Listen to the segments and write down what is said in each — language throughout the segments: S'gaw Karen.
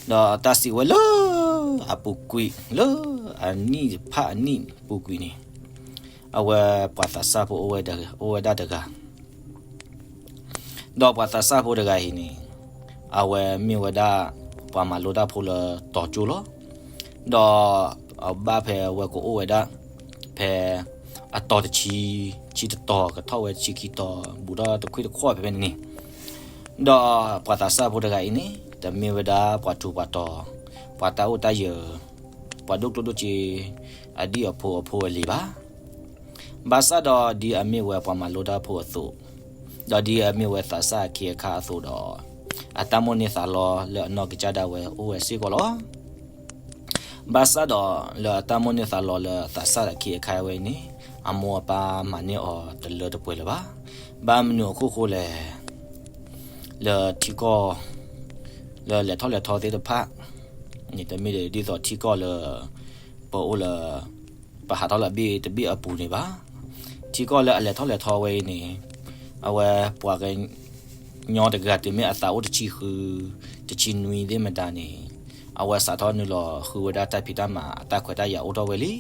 ဒီးတၢ်စံးဝဲလၢ အပူၤကွံာ်လၢ အနံၣ်တဖၣ်အနံၣ်ပူၤကွံာ်န့ၣ်, အဝဲပှၤသးစၢ်ဖိအိၣ်ဝဲဒၣ်တဂၤ, ဒီးပှၤသးစၢ်ဖိတဂၤအံၤန့ၣ်, အဝဲမ့ၢ်ဝဲဒၣ် ပှၤမၤလိတၢ်ဖိလၢတီၤကၠိလီၤ. ဒီးအဘၣ်ဖဲဝဲကအိၣ်ဝဲဒၣ် ဖဲ အတီၤတဆံ, ဆံတတီၤ ကထီၣ်ဝဲဆံခံတီၤ ဘူးထီၣ်တခွံၣ်တခီၣ်ဖဲဖဲန့ၣ်န့ၣ်, ဒီးပှၤသးစၢ်ဖိတဂၤအံၤန့ၣ် တမ့ၢ်ဝဲဒၣ်ပှၤထူးပှၤတီၤ, ပှၤတၢ်အိၣ်တၢ်ယၢၤ, ပှၤဒိၣ်ကျိၣ်ဒိၣ်စ့ အဒံၣ်အဖိအဖိအလံၤဘၣ်. ဘၣ်ဆၣ်ဒီးဒ်အမ့ၢ်ဝဲပှၤမၤလိတၢ်ဖိအသိး, ဒီးဒ်အမ့ၢ်ဝဲသးစၢ်အခ့အခါအသိးဒီး, အတၢ်မိၣ်န့ၢ်သးလီလၢအနီၢ်ကစၢ်ဒၣ်ဝဲအိၣ်ဝဲစ့ၢ်ကီးလီၤ. ဘၣ်ဆၣ်ဒီးလၢအတၢ်မိၣ်န့ၢ်သးလီလၢသးစၢ်အခ့အခါဝဲအံၤန့ၣ်, အမိၢ်အပၢ်မၤန့ၢ်အီၤတလၢတပှဲၤလၢၤဘၣ်. ဘၣ်မနုၤအခိၣ်ဃိလဲၣ်, လၢထံကီၢ် လၢလဲၤထီၣ်လဲၤထီသ့ၣ်တဖၣ်န့ၣ် တမ့ၢ်ဒ်သိးထံကီၢ်လၢ ပအိၣ်လၢ ပဟးထီၣ်လၢအဘ့ၣ်တဘ့ၣ်အပူၤန့ၣ်ဘၣ်. ထံကီၢ်လၢအလဲၤထီၣ်လဲၤထီဝဲအံၤန့ၣ်, အဝဲပှၤကညီတဂၤတုၤမ့ၢ်အသးအိၣ်တဆံဃု, တဆံနွံသ့ၣ်မတၤန့ၣ်, အဝဲစးထီၣ်နုာ်လီၤဃုဝဲဒၣ်တၢ်ဖံးတၢ်မၤ အတၢ်ခွဲးတၢ်ယာ်အိၣ်ထီၣ်ဝဲလံ. ဒီး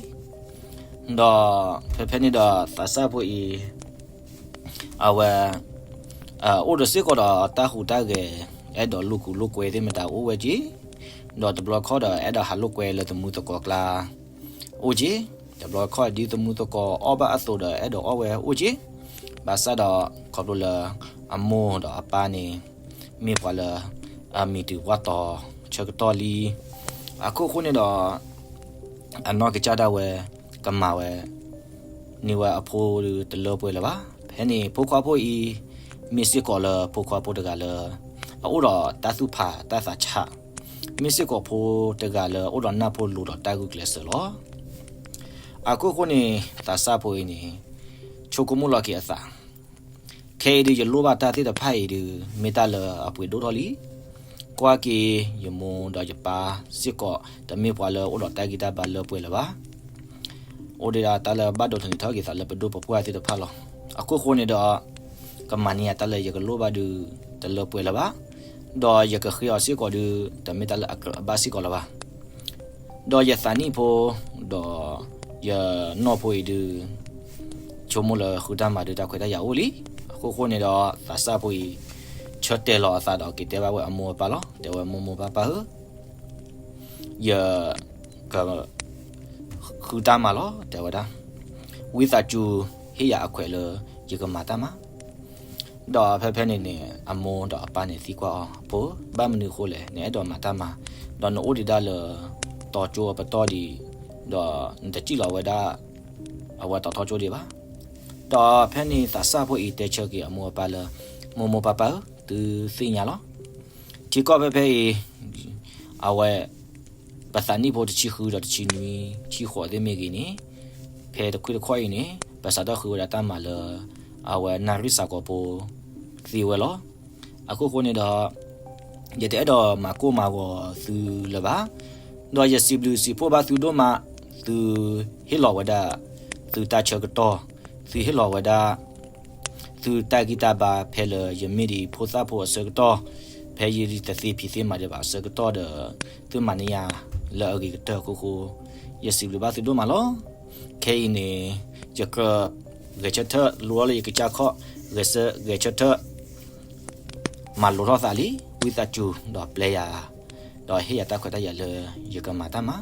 ဖဲဖဲန့ၣ်ဒီးသးစၢ်ဖိအံၤ အဝဲ အိၣ်ဒီးစ့ၢ်ကီးဒီးတၢ်ဟူးတၢ်ဂဲၤ, အဲၣ်ဒိးလိာ်ကူလိာ်ကွဲသ့ၣ်မတၤအိၣ်ဝဲက့, ဒီးတဘျီခီၣ်ဒီးအဲၣ်ဒိးဟးလိာ်ကွဲလၢသမူသကိးကျါ အိၣ်က့, တဘျီခီၣ်ဒ်သမူသကိးအီၣ်ဘၣ်အသိးဒီးအဲၣ်ဒိးအီၣ်ဝဲအိၣ်က့, ဘၣ်ဆၣ်ဒီးခီဖျိလၢ အမိၢ်ဒီးအပၢ်န့ၣ် မ့ၢ်ပှၤလၢ အမံၤတုၤပှၢ်တီၤဆၢကတီၢ်လံ. အခိၣ်ဃိန့ၣ်ဒီး အနီၢ်ကစၢ်ဒၣ်ဝဲ ကမၤဝဲ န့ၢ်ဝဲအဖိဒုးတလၢပှဲၤလၢၤဘၣ်. ဖဲန့ၣ်ဖိခွါဖိအံၤ မ့ၢ်စ့ၢ်ကီးလၢဖိခွါဖိတဂၤလၢ အအိၣ်ဒီးတၢ်သူၣ်ဖးတၢ်သးဆး, မ့ၢ်စ့ၢ်ကီးဖိတဂၤလၢအအိၣ်ဒီးနၢ်ဖိလိၤဒီးတၢ်ဂုာ်ကျဲးစၢးလီၤ. အခိၣ်ဃိန့ၣ် သးစၢ်ဖိအံၤန့ၣ် ဆိကမိၣ်လီၤက့ၤအသး, ခဲအံၤဒုးယလိၣ်ဘၣ်တၢ်သ့ၣ်တဖၣ်အံၤဒုး မ့ၢ်တၢ်လၢအပှ့ၤဒိၣ်ထီၣ်လံ. ကွၢ်က့ၤယမိၢ်ဒီးယပၢ်စ့ၢ်ကီး တမ့ၢ်ပှၤလၢအိၣ်ဒီးတၢ်ဂံၢ်တၢ်ဘါလၢပှဲၤလၢၤဘၣ်. အိၣ်ဒံးဒၣ်တၢ်လၢဘၣ်ဒိးထံးန့ၢ်ထီၣ်က့ၤသးလၢပဒိၣ်ပပှၢ်သ့ၣ်တဖၣ်လီၤ. အခိၣ်ဃိန့ၣ်ဒီး ကမၤန့ၢ်ယၤတၢ်လၢယကလိၣ်ဘၣ်ဒုး တလၢပှဲၤလၢၤဘၣ်, ဒီးယကဃ့အီၤစ့ၢ်ကီးဒုး တမ့ၢ်တၢ်လၢအကြၢးအဘၣ်စ့ၢ်ကီးလၢၤဘၣ်. ဒီးယသးနံၣ်ဖိ ဒီးယနီၢ်ဖိအံၤဒုး ဆိကမိၣ်လၢဃုတၢ်မၤဒုးတၢ်ခွဲးတၢ်ယာ်အိၣ်လံ. အခိၣ်ဃိန့ၣ်ဒီး သးစၢ်ဖိအံၤ ဆၢတဲာ်လီၤအသးဒီးက့ၤတဲဘၣ်ဝဲအမိၢ်အပၢ်လီၤ. တဲဝဲမိၢ်မိၢ်ပၢ်ပၢ်ဧၢ, ယက ဃုတၢ်မၤလီၤ တဲဝဲဒၣ်. ဝံသးစူၤ ဟ့ၣ်ယၤအခွဲးလၢယကမၤတၢ်မၤ. ဒီးဖဲဖဲန့ၣ်န့ၣ် အမိၢ်ဒီးအပၢ်န့ၣ်သံကွၢ်အီၤ, ဖိဧၢ, ဘၣ်မနုၤအဃိလဲၣ်, နအဲၣ်ဒိးမၤတၢ်မၤ, ဒီးနအိၣ်ဒံးဒၣ်လၢ တီၤကၠိအပတီၢ်ဒံး, ဒီးနတစံၣ်လီၤဝဲဒၣ် အဝဲတီၤထီကၠိဒံးဘၣ်. ဒီးဖဲန့ၣ်သးစၢ်ဖိအံၤတဲဆၢက့ၤအမိၢ်အပၢ်လၢ မိၢ်မိၢ်ပၢ်ပၢ်ဧၢ, သုသ့ၣ်ညါလီၤ. ထံကီၢ်ဖဲဖဲအံၤ အဝဲ ပသးနံၣ်ဖိတဆံဃုဒီးတဆံနွံ ဆံဃိးသ့ၣ်မ့ၢ်ဂ့ၤန့ၣ်, ဖဲတခွံတခီၣ်အံၤန့ၣ် ပစးထီၣ်ဃုဝဲဒၣ်တၢ်မၤလၢ အဝဲနၣ်ရံၣ်စးကီးဖိ သ့ဝဲလီၤ. အခိၣ်ဃိန့ၣ်ဒီး ယတအဲၣ်ဒိးမၤကိၢ်မၤဂီၤသုလၢၤဘၣ်. ဒီးယစံးဘျုးစံးဖှိၣ်ဘၣ်သုဒိၣ်မး, သုဟ့ၣ်လီၤဝဲဒၣ် သုတၢ်ဆၢကတီၢ်, သုဟ့ၣ်လီၤဝဲဒၣ် သုတၢ်ဂံၢ်တၢ်ဘါဖဲလၢယမ့ၢ်ဒံးဖိသၣ်ဖိအဆၢကတီၢ်, ဖဲယတသ့ဖံးသ့မၤဒံးဘၣ်အဆၢကတီၢ်ဒီး သုမၤန့ၢ်ယၤလၢအဂ့ၤကတၢၢ်အခိၣ်ဃိ, ယစံးဘျုးဘၣ်သုဒိၣ်မးလီၤ. ခဲအံၤန့ၣ် ယကြၢးဂဲၤဆၢထၢၣ်လိလၢယကစၢ်ခီၣ်, ဂဲၤဆၢ, ဂဲၤဆၢထၢၣ် မၤလိထီၣ်သးလံ, ဝံသးစူၤ ဒီးပျဲယၤ, ဒီးဟ့ၣ်ယၤတၢ်ခွဲးတၢ်ယာ်လၢယကမၤတၢ်မၤ.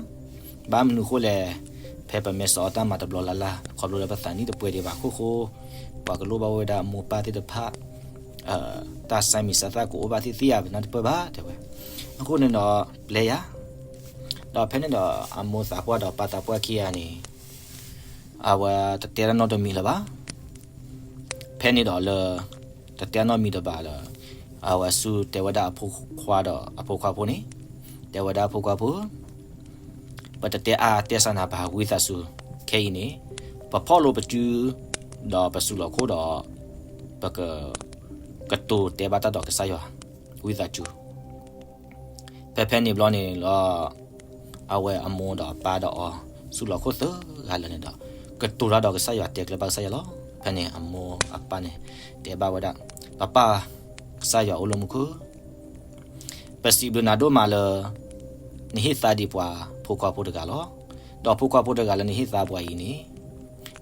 ဘၣ်မနုၤဃိလဲၣ်, ဖဲပမ့ၢ်စိာ်အီၤတၢ်မၤတဘျီလၢ်လၢ် ခီဖျိလၢပသးနံၣ်တပှဲၤဒံးဘၣ်အခိၣ်ဃိ, ပှၤကလိၣ်ဘၣ်ဝဲဒၣ်အမိၢ်ပၢ်သ့ၣ်တဖၣ် တၢ်ဆါမံၤဆါသၣ်ကအိၣ်ဘၣ်သ့ၣ်သ့ၣ်ဧါ ပနၢ်တပၢၢ်ဘၣ် တဲဝဲ. အဃိန့ၣ်ဒီး ပျဲယၤ, ဒီးဖဲန့ၣ်ဒီး အမိၢ်သးပှၢ်ဒီးပၢ်သးပှၢ်ခံဂၤန့ၣ် အဝဲတတဲတၢ်နီတမံၤလၢၤဘၣ်. ဖဲန့ၣ်ဒီးလၢ တတဲနီတမံၤတဘၣ်ဒီး အဝဲဆူတဲဝဲဒၣ်အဖိခွါဒီးအဖိခွါဖိန့ၣ်, တဲဝဲဒၣ်အဖိခွါဖိ, ပတတဲအါတဲစှၤနၤဘၣ် ဝံသးစူၤ, ခဲအံၤန့ၣ် ပဖီၣ်လိပစု ဒီးပစူးလီၤခိၣ်ဒီး ပက ကတိၤတဲဘၣ်တၢ်ဒီးကစၢ်ယွၤ, ဝံသးစူၤ. ဖဲဖဲန့ၣ်ဘျီန့ၣ်လီၤ အဝဲအမိၢ်ဒီးအပၢ်ဒီးအီၤ စူးလီၤခိၣ်သၢဂၤလၢာ်န့ၣ်ဒီး ကတိၤတၢ်ဒီးကစၢ်ယွၤ တဲကျၢၤဘၣ်ကစၢ်ယွၤလီၤ. ဖဲန့ၣ်အမိၢ်အပၢ်န့ၣ် တဲဘၣ်ဝဲဒၣ်, ပပၢ်ကစၢ်ယွၤအိၣ်လၢမူခိၣ်, ပစံးဘျုးနၤဒိၣ်မးလၢ နဟ့ၣ်သါဒံးပှၤဖိခွါဖိတဂၤလီၤ. ဒီးဖိခွါဖိတဂၤလၢနဟ့ၣ်သါပှၤအံၤန့ၣ်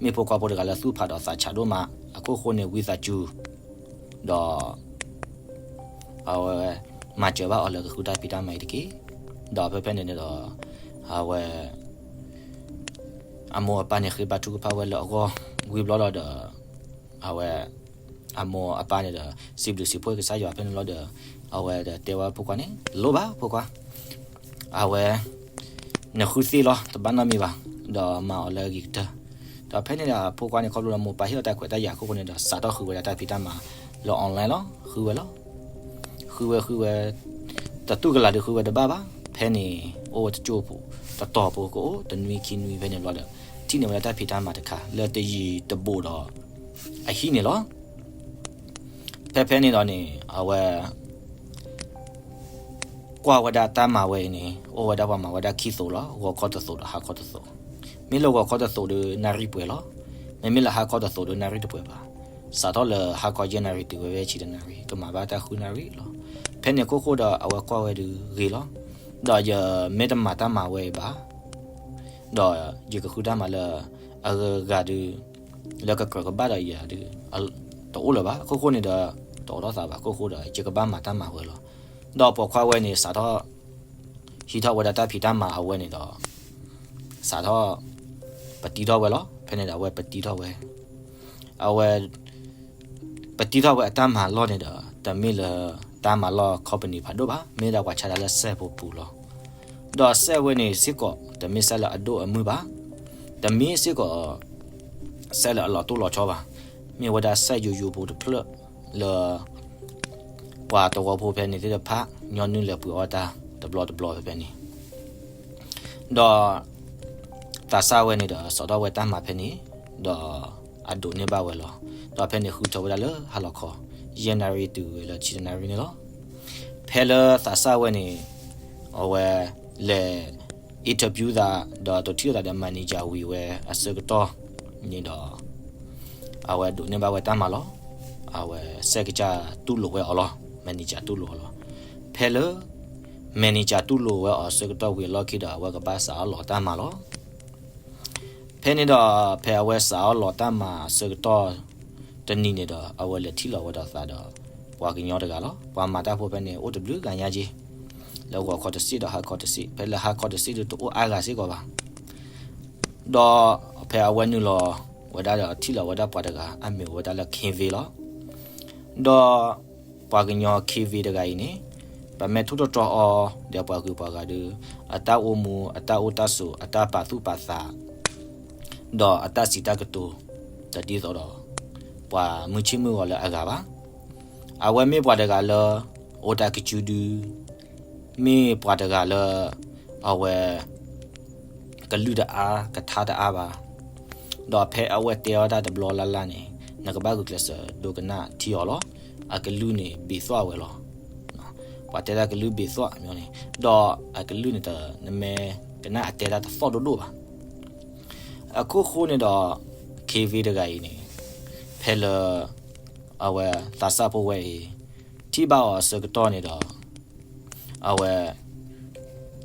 မ့ၢ်ဖိခွါဖိတဂၤလၢသူၣ်ဖးဒီးသးဆးဒိၣ်မး, အခိၣ်ဃိန့ၣ်ဝံသးစူၤ ဒီး အဝဲ မၤစၢၤဘၣ်အီၤလၢကဃုတၢ်ဖံးတၢ်မၤအံၤတက့ၢ်. ဒီးဖဲဖဲန့ၣ်န့ၣ်ဒီး အဝဲ အမိၢ်အပၢ်န့ၣ် ဃ့ဘါထုကဖၣ်ဝဲလၢအဂီၢ် ဝံၤဘျီလီၤဒီး အဝဲ အမိၢ်အပၢ်န့ၣ်ဒီး စံးဘျုးစံးဖှိၣ်ကစၢ်ယွၤဖဲန့ၣ်လီၤဒီး အဝဲဒီးတဲဝဲဖိခွါန့ၣ် တလိၣ်ဘၣ်ဖိခွါ, အဝဲ နဃုသ့ၣ်လီၤ တဘၣ်နီတမံၤဘၣ်, ဒီးမၤအီၤလၢအဂ့ၤကတၢၢ်. ဒီးဖဲန့ၣ်ဒီးဖိခွါန့ၣ် ခီဖျိလၢမိၢ်ပၢ်ဟ့ၣ်အီၤတၢ်ခွဲးတၢ်ယာ်အခိၣ်ဃိန့ၣ်ဒီး စးထီၣ်ဃုဝဲဒၣ်တၢ်ဖံးတၢ်မၤလၢ online လီၤ. ဃုဝဲလီၤ. ဃုဝဲဃုဝဲ တတူၢ်ကလာ်ဒုးဃုဝဲတဘၣ်ဘၣ်. ဖဲန့ၣ် အိၣ်ဝဲတကၠိၢ်ဖိ တတီၤဖိကအိၣ်တနွံခံနွံဖဲန့ၣ်ဘျီဒီး ထံၣ်န့ၢ်ဝဲဒၣ်တၢ်ဖံးတၢ်မၤတခါ လၢတယံၤတဘူးဒီး အဟံၣ်န့ၣ်လီၤ. ဖဲဖဲန့ၣ်ဒီးန့ၣ် အဝဲ ကွၢ်ဝဲဒၣ်တၢ်မၤဝဲအံၤန့ၣ် အိၣ်ဝဲဒၣ်ပှၤမၤဝဲဒၣ်ခံသိးလီၤ. ဂီၤခီတသိးဒီးဟါခီတသိး. မ့ၢ်လၢဂီၤခီတသိးဒီးနၣ်ရံၣ်ပှဲၤလီၤ. မ့မ့ၢ်လၢဟါခီတသိးဒီးနၣ်ရံၣ်တပှဲၤဘၣ်. စးထီၣ်လၢဟါခီယဲၢ်နၣ်ရံၣ်တုၤဝဲဝဲဆံတနၣ်ရံၣ် ကမၤဘၣ်တၢ်ဃုနၣ်ရံၣ်လီၤ. ဖဲန့ၣ်ခိၣ်ဃိဒီးအဝဲကွၢ်ဝဲဒုးဂ့ၤလီၤ. ဒီးယမ့ၢ်တမၤတၢ်မၤဝဲအံၤဘၣ် ဒီးယကဃုတၢ်မၤလၢ အဂၤဒုး လၢကကြၢးကဘၣ်ဒီးယၤဒုး တအိၣ်လၢၤဘၣ်. အခိၣ်ဃိန့ၣ်ဒီး တအိးထီၣ်သးဘၣ်. အခိၣ်ဃိဒီးယကဘၣ်မၤတၢ်မၤဝဲလီၤ. ဒီးပိာ်ခွါဝဲန့ၣ် စးထီၣ် ဟံးထီၣ်ဝဲဒၣ်တၢ်ဖံးတၢ်မၤအဝဲန့ၣ်ဒီး စးထီၣ် ပတံထီၣ်ဝဲလီၤ. ဖဲန့ၣ်ဒီးအဝဲပတံထီၣ်ဝဲ အဝဲ ပတံထီၣ်ဝဲအတၢ်မၤလီၢ်န့ၣ်ဒီး တမ့ၢ်လၢတၢ်မၤလီၢ် company ဖးဒိၣ်ဘၣ်. မ့ၢ်ဒၣ်ပှၤဆါတၢ်လၢစဲးဖိပူၤလီၤ. ဒီးစဲးဝဲန့ၣ်စ့ၢ်ကီး တမ့ၢ်စဲးလၢအဒိၣ်အမုၢ်ဘၣ်. တမ့ၢ်စ့ၢ်ကီး စဲးလၢအလီၤတိၢ်လီၤဆီဘၣ်. မ့ၢ်ဝဲဒၣ်စဲးယိယိဖိတဖျၢၣ်လၢ ပှၤသဝီဖိဖဲန့ၣ်သ့ၣ်တဖၣ် ညီနုၢ်လဲၤပှ့ၤအီၣ်တၢ်တဘျီတဘျီဖဲဖဲန့ၣ် ဒီး သးစၢ်ဝဲန့ၣ်ဒီး စိာ်ထီၣ်ဝဲတၢ်မၤဖဲန့ၣ် ဒီးအဒိးန့ၢ်ဘၣ်ဝဲလီၤ. ဒီးဖဲန့ၣ်ဃုထၢဝဲဒၣ်လၢဟါလီၤခီ ယဲၢ်နၣ်ရံၣ်တုၤဝဲလၢဆံတနၣ်ရံၣ်န့ၣ်လီၤ. ဖဲလၢသးစၢ်ဝဲန့ၣ် အဝဲလဲၤ interview သး ဒီးတိၢ်ထံၣ်လိာ်သးဒီး manager ဝံၤဝဲအဆၢကတီၢ်န့ၣ်ဒီး အဝဲဒိးန့ၢ်ဘၣ်ဝဲတၢ်မၤလီၤ. အဝဲစဲးကစၢ်တူၢ်လိာ်ဝဲအီၤလီၤ. manager တူၢ်လိာ်အီၤလီၤ. ဖဲလၢ manager တူၢ်လိာ်ဝဲအီၤအဆၢကတီၢ်ဝံၤအလီၢ်ခံဒီး အဝဲကဘၣ်စးအီၣ်လီၤတၢ်မၤလီၤ. ဖဲန့ၣ်ဒီး ဖဲအဝဲစးအီၣ်လီၤတၢ်မၤအဆၢကတီၢ်တနံၤန့ၣ်ဒီး အဝဲလဲၤထံၣ်လိာ်ဝဲဒီးသးဒီး ပှၤကညီတဂၤလီၤ. ပှၤမၤတၢ်ဖိဖဲန့ၣ် အိၣ်တဘျုးဂၤညါက့ၤ လၢဂီၤခီတစ့ၣ်ဒီးဟါခီတစ့ၣ်, ဖဲလၢဟါခီတစ့ၣ်ဒုးတအိၣ်အါဂၤစ့ၢ်ကီးဘၣ်. ဒီးဖဲအဝဲနုာ်လီၤဝဲဒၣ်ဒီးထံၣ်လီၤဝဲဒၣ်ပှၤတဂၤ အမ့ၢ်ဝဲဒၣ်လၢ Kevin လီၤ. ဒီးပှၤကညီ Kevin တဂၤအံၤန့ၣ် ပမ့ၢ်ထိၣ်သတြီၤအီၤ ဒီးပှၤဂုၤပှၤဂၤဒုး အတၢ်အိၣ်မူ အတၢ်အိၣ်တၢ်ဆိး အတၢ်ပာ်သူၣ်ပာ်သး ဒီးအတၢ်စံးတၢ်ကတိၤ တဒ်သိးဒီး ပှၤမုၢ်ဆ့ၣ်မုၢ်ဂီၤလၢအဂၤဘၣ်. အဝဲမ့ၢ်ပှၤတဂၤလၢ အိၣ်တၢ်ကစုဒု မ့ၢ်ပှၤတဂၤလၢ အဝဲ ကလုၢ်တအါ ကထါတအါဘၣ်. ဒီးဖဲအဝဲတဲအီၣ်တၢ်တဘျီလၢ်လၢ်န့ၣ် နကဘၣ်ဂုာ်ကျဲးစၢးဒိကနၣ်ထံအီၤလီၤ. အကလုၢ်န့ၣ်ဘ့းသွၣ်ဝဲလီၤ. ပှၤတဲတၢ်ကလုၢ်ဘ့းသွၣ်မ့ၢ်န့ၣ် ဒီးအကလုၢ်န့ၣ်တ နမ့ၢ်ကနၣ်အတဲတၢ်တသီၣ်ဒိၣ်ဒိၣ်ဘၣ်. အခိၣ်ဃိန့ၣ်ဒီး Kevin တဂၤအံၤန့ၣ် ဖဲလၢ အဝဲသးစၢ်ဖိဝဲအံၤ ထံၣ်ဘၣ်အီၤအဆၢကတီၢ်န့ၣ်ဒီး အဝဲ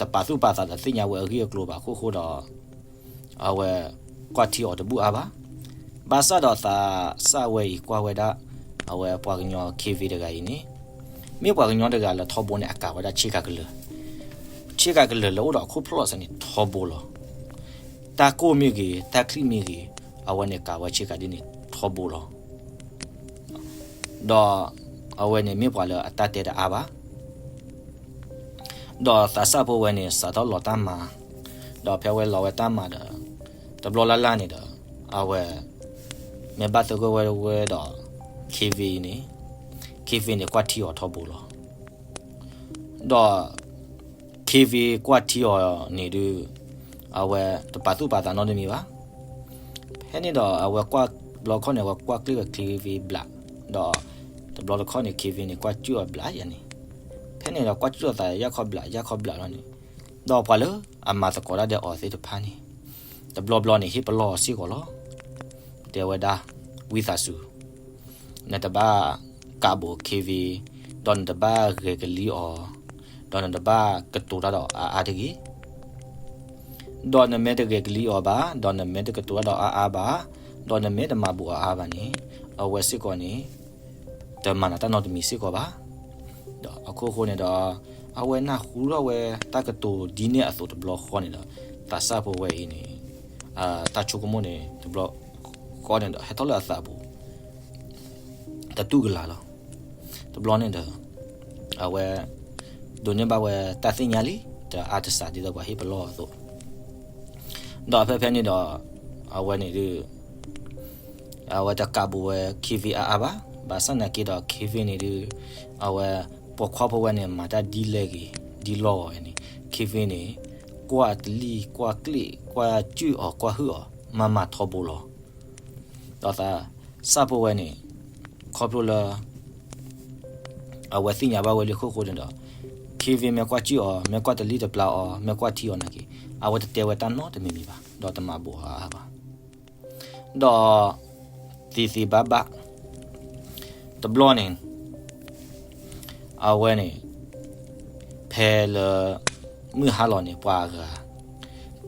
တပာ်သူၣ်ပာ်သးဒီးသ့ၣ်ညါဝဲအဂ့ၢ်အကျိၤဘၣ်အခိၣ်ဃိဒီး အဝဲ ကွၢ်ထံအီၤတဘူၣ်အါဘၣ်. ဘၣ်ဆၣ်ဒီးသးစၢ်ဝဲအံၤကွၢ်ဝဲဒၣ် အဝဲပှၤကညီ Kevin တဂၤအံၤန့ၣ် မ့ၢ်ပှၤကညီတဂၤလၢထီဘိန့ၣ် အကၤဝဲဒၣ်ဆ့ကၤကလၢာ်, ဆ့ကၤကလၢာ်လၢအိၣ်ဒီးအခိၣ်ဖျီၣ်စ့ၢ်န့ၣ်ထီဘိလီၤ. တၢ်ကိၢ်မ့ၢ်ဂ့ၤ တၢ်ချံၣ်မ့ၢ်ဂ့ၤ အဝဲန့ၣ်ကၤဝဲဆ့ကၤဒ်န့ၣ်ထီဘိလီၤ. ဒီးအဝဲန့ၣ်မ့ၢ်ပှၤလၢအတၢ်တဲတအါဘၣ်. ဒီးသးစၢ်ဖိဝဲန့ၣ် စးထီၣ်လီၤတၢ်မၤ, ဒီးဖဲအဝဲလီၤဝဲတၢ်မၤဒီး တဘျီလၢ်လၢ်န့ၣ်ဒီး အဝဲ မ့ၢ်ဘၣ်သဂၢၢ်ဝဲဝဲဒီး Kevin န့ၣ်, Kevin န့ၣ်ကွၢ်ထံအီၤထီဘိလီၤ. ဒီး Kevin ကွၢ်ထံအီၤန့ၣ်ဒုး အဝဲတပာ်သူၣ်ပာ်သးနီတမံၤဘၣ်. ဖဲန့ၣ်ဒီးအဝဲကွၢ်ဘျီခီၣ်န့ၣ် အဝဲကွၢ်ကျ့ၣ်ဝဲ Kevin ဘျး, ဒီး တဘျီတခီၣ်န့ၣ် Kevin န့ၣ် ကွၢ်စူၣ်အီၤဘျးယၤန့ၣ်, ဖဲန့ၣ်ဒီးကွၢ်စူၣ်အသးယၢ်ခီၣ်ဘျး ယၢ်ခီၣ်ဘျးလီၤန့ၣ်, ဒီးပှၤလၢအမၤသကိးတၢ်ဒီးအီၤသ့ၣ်တဖၣ်န့ၣ် တဘျီဘျီန့ၣ် ဟ့ၣ်ပလီၢ်အီၤစ့ၢ်ကီးလီၤ. တဲဝဲဒၣ်, ဝံသးစူၤ, နတဘၣ်ကးဘူး Kevin, ဒီးနတဘၣ်ဂဲၤကလံအီၤ, ဒီးနတဘၣ်ကတိၤတၢ်ဒီးအါအါတဂ့ၤ. ဒီးနမ့ၢ်တဂဲၤကလံၤအီၤဘၣ်, ဒီးနမ့ၢ်တကတိၤတၢ်ဒီးအါအါဘၣ်, ဒီးနမ့ၢ်တမၤဘူးအါအါဘၣ်န့ၣ်, အဝဲစ့ၢ်ကီးန့ၣ် တမၤနၤတၢ်နီတမံၤစ့ၢ်ကီးဘၣ်. ဒီးအခိၣ်ဃိန့ၣ်ဒီး အဝဲနၢ်ဟူထီၣ်ဝဲတၢ်ကတိၤဒ်န့ၣ်အသိးတဘျီဃီန့ၣ်ဒီး သးစၢ်ဖိဝဲအံၤန့ၣ် တၢ်ဆိကမိၣ်န့ၣ် တဘျီဃီန့ၣ်ဒီး ဟဲထီၣ်လၢအသးပူၤ တတူၢ်ကလာ်လီၤ. တဘျီန့ၣ်ဒီး အဝဲ ဒိးန့ၢ်ဘၣ်ဝဲတၢ်သ့ၣ်ညါလံ, တအါတစှၤဒ်သိးပှၤဟ့ၣ်ပလီၢ်အသိး, ဒီးဖဲဖဲန့ၣ်ဒီး အဝဲန့ၣ်ဒုး အဝဲတကးဘူးဝဲ Kevin အါအါဘၣ်. ဘၣ်ဆၣ်နာ်က့ဒီး Kevin န့ၣ်ဒုး အဝဲ ပိာ်ခွါဖိဝဲန့ၣ် မၤတၢ်ဒ်လဲၣ်ဂ့ၤ ဒ်လဲၣ်ဂ့ၤန့ၣ် Kevin န့ၣ် ကွၢ်တလံၣ် ကွၢ်ကျ့ၣ် ကွၢ်စူၣ်အီၤ ကွၢ်ဟုၣ်အီၤ မၤမၤထီဘိလီၤ. ဒီးသးစၢ်ဖိဝဲန့ၣ် ခီဖျိလၢ အဝဲသ့ၣ်ညါဘၣ်ဝဲလံအခိၣ်ဃိန့ၣ်ဒီး Kevin မ့ၢ်ကွၢ်စူၣ်အီၤ မ့ၢ်ကွၢ်တလံၣ်တပျၢ်အီၤ မ့ၢ်ကွၢ်ထံအီၤနာ်က့ အဝဲတတဲဝဲတၢ်နီတမံၤမံၤဘၣ် ဒီးတမၤဘူးအါအါဘၣ်. ဒီး သ့သ့ဘၣ်ဘၣ် တဘျီန့ၣ် အဝဲန့ၣ် ဖဲလၢ မုၢ်ဟါလီၤန့ၣ် ပှၤအါဂၤ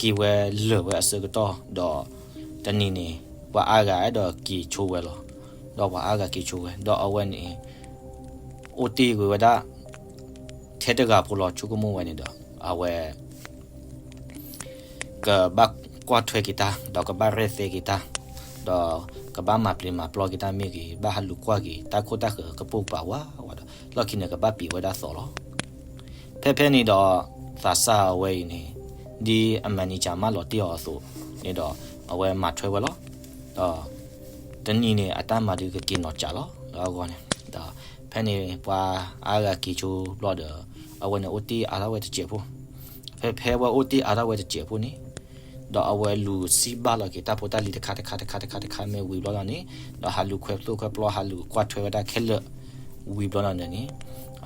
က့ၤဝဲလၢာ်ဝဲအဆၢကတီၢ် ဒီး တနံၤန့ၣ် ပှၤအါဂၤအဲၣ်ဒိးက့ၤဆိဝဲလီၤ. ဒီးပှၤအါဂၤက့ၤဆိဝဲ ဒီးအဝဲန့ၣ် အိၣ်တ့ၢ်ကွံာ်ဝဲဒၣ် ထဲတဂၤဖိလီၤ ဆိကမိၣ်ဝဲန့ၣ်ဒီး အဝဲ ကဘၣ်ကွၢ်ထွဲက့ၤတၢ် ဒီးကဘၣ်ရဲၣ်သဲက့ၤတၢ် ဒီးကဘၣ်မၤပျံၤမၤပျီက့ၤတၢ်မ့ၢ်ဂ့ၤ ဘၣ်ဟးလူၤကွၢ်က့ၤ တၢ်ခိၣ်တၢ်ဃၢၤကပိာ်ကပၤဝးဝးဒီး လီၢ်ခံန့ၣ်ကဘၣ်ပံာ်ဝဲဒၣ်သီလီၤ. ဖဲဖဲန့ၣ်ဒီး သးစၢ်အဝဲအံၤန့ၣ် ဒ်အ manager မၢလီၤတ့ၢ်အီၤအသိးန့ၣ်ဒီး အဝဲမၤထွဲဝဲလီၤ. ဒီး တနံၤန့ၣ် အတၢ်မၤဒုးကက့ၤနီၢ်ကၠးလီၤ လၢအဂီၢ်န့ၣ် ဒီး ဖဲန့ၣ်ပှၤအါဂၤက့ၤဆိဘျီဒီး အဝဲန့ၣ်အိၣ်တ့ၢ်အါထီၣ်ဝဲတစဲးဖိ ဖဲဖဲဝဲအိၣ်တ့ၢ်အါထီၣ်ဝဲတစဲးဖိန့ၣ် ဒီးအဝဲလူၤစံးဘၣ်လီၤက့ၤတၢ်ဖိတၢ်လံၤတခါတခါတခါတခါတခါမ့ၢ်ဝံၤဘျီလီၤန့ၣ် ဒီးဟးလူၤခွဲးသိၣ်ခွဲးပျီ ဟးလူၤကွၢ်ထွဲဝဲဒၣ်ခဲလၢာ် ဝံၤဘျီလီၤန့ၣ်န့ၣ်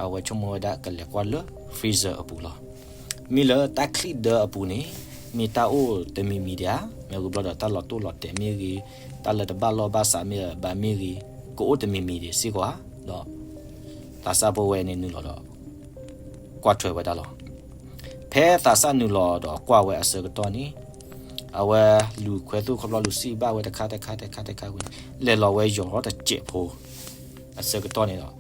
အဝဲဆိကမိၣ်ဝဲဒၣ်ကလဲၤကွၢ်လၢ freezer အပူၤလီၤ. မ့ၢ်လၢတၢ်ချံၣ်ဒၢအပူၤန့ၣ် မ့ၢ်တၢ်အိၣ်တမံၤမံၤဒံးဧါ, မ့ၢ်ဝံၤဘျီဒီးတၢ်လီၤတိၢ်လီၤတဲာ်မ့ၢ်ဂ့ၤ, တၢ်လၢတဘၣ်လီၢ်ဘၣ်စးမ့ၢ်ဘၣ်မ့ၢ်ဂ့ၤ, ကအိၣ်တမံၤမံၤဒံးစ့ၢ်ကီးဧါ, ဒီး သးစၢ်ဖိဝဲန့ၣ်နုာ်လီၤဒီး ကွၢ်ထွဲဝဲဒၣ်လီၤ. ဖဲသးစၢ်နုာ်လီၤဒီးကွၢ်ဝဲအဆၢကတီၢ်န့ၣ် အဝဲလူၤခွဲးသိၣ်ခွဲးပျီလူၤစံးဘၣ်ဝဲတခါတခါတခါတခါဝံၤန့ၣ် လဲၤလီၤဝဲယီၤထီၣ်တစဲးဖိ အဆၢကတီၢ်န့ၣ်ဒီး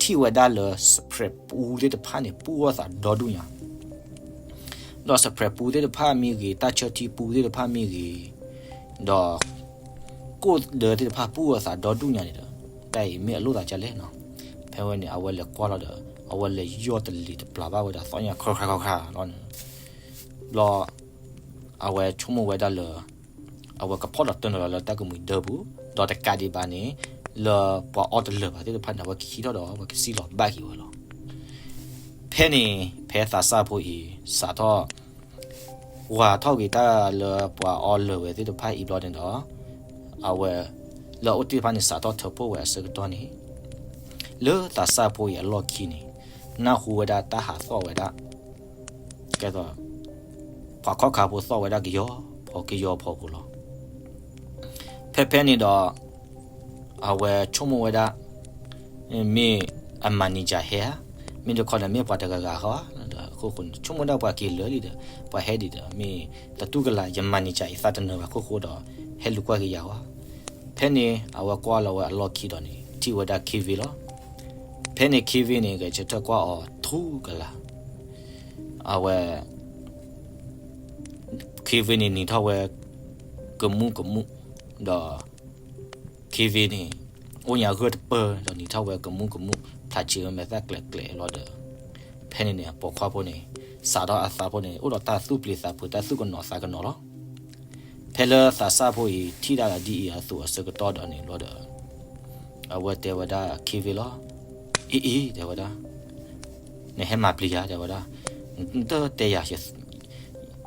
ထံၣ်ဝဲဒၣ်လၢ စပရဲးပူသ့ၣ်တဖၣ်န့ၣ် ပူအီၣ်သးဒီဒူၣ်ညါ ဒီးစပရဲးပူသ့ၣ်တဖၣ်မ့ၢ်ဂ့ၤ, တၢ်ဆၢထံပူသ့ၣ်တဖၣ်မ့ၢ်ဂ့ၤ, ဒီး ကိၣ်ဒၢသ့ၣ်တဖၣ်ပူအီၣ်သးဒီဒူၣ်ညါန့ၣ်ဒီး တၢ်အံၤမ့ၢ်အလိၣ်သးဒ်လဲၣ်နီၤ. ဖဲဝဲန့ၣ် အဝဲလဲၤကွၢ်လီၤဒီး အဝဲလဲၤယီၢ်တလံၤတပျၢၤဘၣ်ဝဲဒၣ်သီညါ ခရၣ်ခရၣ်ခရၣ်ခရၣ်လီၤန့ၣ် ဘျီ အဝဲဆိကမိၣ်ဝဲဒၣ်လၢ အဝဲကဖီၣ်ဒီးတၢ်နီၤလီၤလၢတၢ်ကမှံၤဒၢပူၤ, ဒီးတကးဒံးဘၣ်န့ၣ် လၢပှၤအီတလၢာ်ဘၣ်သ့ၣ်တဖၣ်န့ၣ် အဝဲကဟံးထီၣ်ဒီး အဝဲကစံၣ်လီၤဘၣ်က့ၤဝဲလီၤ. ဖဲန့ၣ် ဖဲသးစၢ်ဖိအံၤ စးထီၣ် ဝၤထီၣ်က့ၤတၢ်လၢပှၤအီလၢာ်ဝဲသ့ၣ်တဖၣ်အံၤဘျီန့ၣ်ဒီး အဝဲ လၢအအိၣ်တ့ၢ်တဖၣ်န့ၣ် စးထီၣ်ထၢဖှိၣ်ဝဲအဆၢကတီၢ်န့ၣ် လၢသးစၢ်ဖိအံၤအလီၢ်ခံန့ၣ် နၢ်ဟူဝဲဒၣ်တၢ်ဟးသီၣ်ဝဲဒၣ် ကဲသိး ပှၤခီၣ်ခါဖိသီၣ်ဝဲဒၣ်ကယီဖီကယီဖီဖိလီၤ. ဖဲဖဲန့ၣ်ဒီး အဝဲဆိကမိၣ်ဝဲဒၣ် မ့ၢ်အ manager ဟဲဧါ, မ့ၢ်တခီန့ၣ် မ့ၢ်ပှၤတဂၤဂၤဧါ, ဒီးအခိၣ်ဃိန့ၣ် ဆိကမိၣ်ဒၣ်ပှၤက့ၤလၢာ်လံဒီး ပှၤဟဲဒံးဒီး မ့ၢ်တတူၢ်ကလာ် ယ manager အံၤသးတနၢၤဘၣ်အခိၣ်ဃိဒီး ဟဲလူၤကွၢ်က့ၤယၤဧါ. ဖဲန့ၣ် အဝဲကွၢ်လီၤဝဲအလီၢ်ခံဒီးန့ၣ် ထံၣ်ဝဲဒၣ် Kevin လီၤ. ဖဲန့ၣ် Kevin န့ၣ် ဂဲၤဆၢထၢၣ်ကွၢ်အီၤထူကလာ် အဝဲ Kevin န့ၣ် နံၤထီၣ်ဝဲ ကမူၣ်ကမူၣ်, ဒီး Kevin န့ၣ် အိၣ်ညါဂၢၢ်တပၢၢ် ဒီးနံၤထီၣ်ဝဲကမူၣ်ကမူၣ် ဖျါဆံးဝဲမဲာ်သၣ်ကျဲၤကျဲၤလီၤဒီး ဖဲန့ၣ်န့ၣ် ပိာ်ခွါဖိန့ၣ် စးထီၣ်အသးဖိန့ၣ် အိၣ်ဒီးတၢ်သူၣ်ပျံၤသးဖုး တၢ်သူၣ်ကနိးသးကနိးလီၤ. ဖဲလၢသးစၢ်ဖိအံၤ ထံၣ်ဒၣ်ဒ်အံၤအသိးအဆၢကတီၢ်ဒီးန့ၣ်ဘျီဒီး အဝဲတဲဝဲဒၣ် Kevin လီၤ. အ့အ့ တဲဝဲဒၣ် နဟဲမၤပျံၤယၤ တဲဝဲဒၣ်, နတတဲယၤ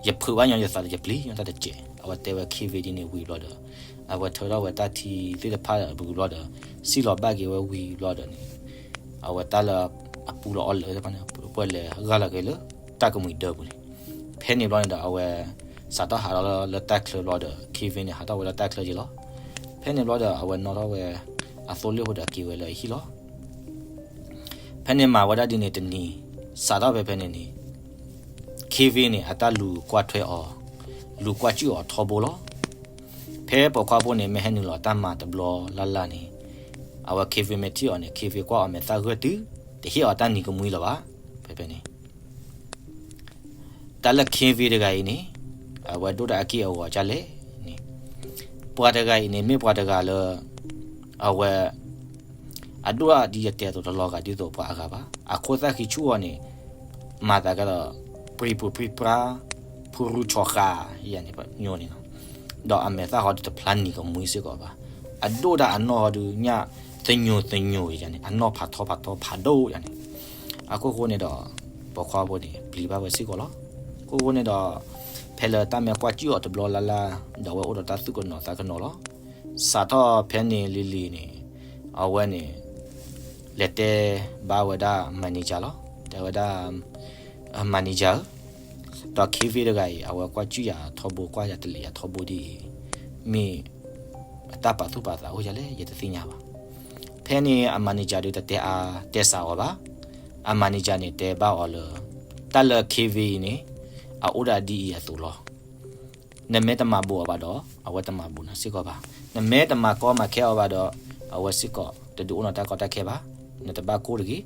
ယဖုးဘၣ်ညီယသးဒီး ယပျံၤညီတၢ်တစဲး. အဝဲတဲဝဲ Kevin ဒ်န့ၣ်ဝံၤဘျီဒီး အဝဲထၢထီၣ်ဝဲတၢ်ထံသ့ၣ်တဖၣ်ဝံၤဘျီဒီး စံၣ်လီၤဘၣ်က့ၤဝဲဝံၤဘျီဒီးန့ၣ် အဝဲတၢ်လၢအပူလီၤအီလၢာ်သ့ၣ်တဖၣ်န့ၣ် ပှဲၤလဲၤဂၢ်လီၤက့ၤလၢတၢ်ကမှံၤဒၢပူၤန့ၣ်. ဖဲန့ၣ်ဘျီန့ၣ်ဒီး အဝဲ စးထီၣ်ဟးထီၣ်လၢတၢ်ချၢဘျီဒီး Kevin န့ၣ် ဟးထီၣ်ဝဲလၢတၢ်ချၢက့ၤလီၤ. ဖဲန့ၣ်ဘျီဒီး အဝဲနီၣ်ထီၣ်ဝဲ အသိလ့ၣ်ဖိဒီးက့ၤဝဲလၢအဟံၣ်လီၤ. ဖဲန့ၣ်မၤဝဲဒၣ်ဒ်န့ၣ်တနံၤ စးထီၣ်ဖဲဖဲန့ၣ်န့ၣ် ခ့ဝ့န့ၣ် အတၢ်လူၤကွၢ်ထွဲအီၤ, လူၤကွၢ်စူၣ်အီၤထီဘိလီၤ. ဖဲပိာ်ခွါဖိန့ၣ် မ့ၢ်ဟဲနုာ်လီၤတၢ်မၤတဘျီလၢ်လၢ်န့ၣ်, အဝဲခ့ဝ့မ့ၢ်ထံၣ်အီၤန့ၣ် ခ့ဝ့ကွၢ်အီၤမဲာ်သၣ်ဂၢၢ်တု, တဟ့ၣ်အီၤတၢ်နံၤကမှံလၢၤဘၣ်. ဖဲဖဲန့ၣ် တၢ်လၢခ့ဝ့တဂၤအံၤန့ၣ် အဝဲဒိၣ်တၢ်အက့ၢ်အဂီၤဒ်လဲၣ်န့ၣ်, ပှၤတဂၤအံၤန့ၣ် မ့ၢ်ပှၤတဂၤလၢ အဝဲ အဒိၣ်ဒ်ယတဲအသိး တလီၤဂာ်ဒ်သိးပှၤအဂၤဘၣ်. အခိၣ်သၣ်ဃံဆူၣ်အီၤန့ၣ် မၤသးကဒီး ပြံပြူပြံပြါ, ဖူရူဆီဃာ ယၤန့ၣ် ညိန့ၣ်လီၤ. ဒီးအမဲာ်သၣ်ဟီဒုးတဖျါနံၤကမှံစ့ၢ်ကီးဘၣ်. အဒိၣ်ဒၣ်အနီၢ်ဟီဒုးညၣ်သညိၤသညိၤယၤန့ၣ်, အနီၢ်ဖးထီဖးထီဖးဒိၣ်ယၤန့ၣ်. အခိၣ်ဃိန့ၣ်ဒီး ပိာ်ခွါဖိန့ၣ် ပျံၤဘၣ်ဝဲစ့ၢ်ကီးလီၤ. အခိၣ်ဃိန့ၣ်ဒီး ဖဲလၢတၢ်မ့ၢ်ကွၢ်စူၣ်အီၤတဘျီလၢ်လၢ် ဒီးအဝဲအိၣ်ဒီးတၢ်သူၣ်ကနိးသးကနိးလီၤ. စးထီၣ်ဖဲန့ၣ်လံၤလံၤန့ၣ် အဝဲန့ၣ် လဲၤတဲဘၣ်ဝဲဒၣ် manager လီၤ. တဲဝဲဒၣ် manager ဧၢ, ဒီးခ့ဝ့တဂၤအံၤ အဝဲကွၢ်စူၣ်ယၤထီဘိ ကွၢ်ယၤတလံၤယၤထီဘိဒ်အံၤ မ့ၢ်အတၢ်ပာ်သူၣ်ပာ်သးအိၣ်ဒ်လဲၣ် ယတသ့ၣ်ညါဘၣ်. ဖဲန့ၣ်အ manager ဒုးတတဲအါတဲစှၤအီၤဘၣ်. အ manager န့ၣ်တဲဘၣ်အီၤလၢ တၢ်လၢခ့ဝ့အံၤန့ၣ် အအိၣ်ဒၣ်ဒ်အံၤအသိးလီၤ. နမ့ၢ်တမၤဘူးအီၤဘၣ်ဒီး အဝဲတမၤဘူးနၤစ့ၢ်ကီးဘၣ်. နမ့ၢ်တမၤကီမၤခဲအီၤဘၣ်ဒီး အဝဲစ့ၢ်ကီးတဒုးအိၣ်နၤတၢ်ကီတၢ်ခဲဘၣ်. နတဘၣ်ကိၢ်တဂ့ၤ,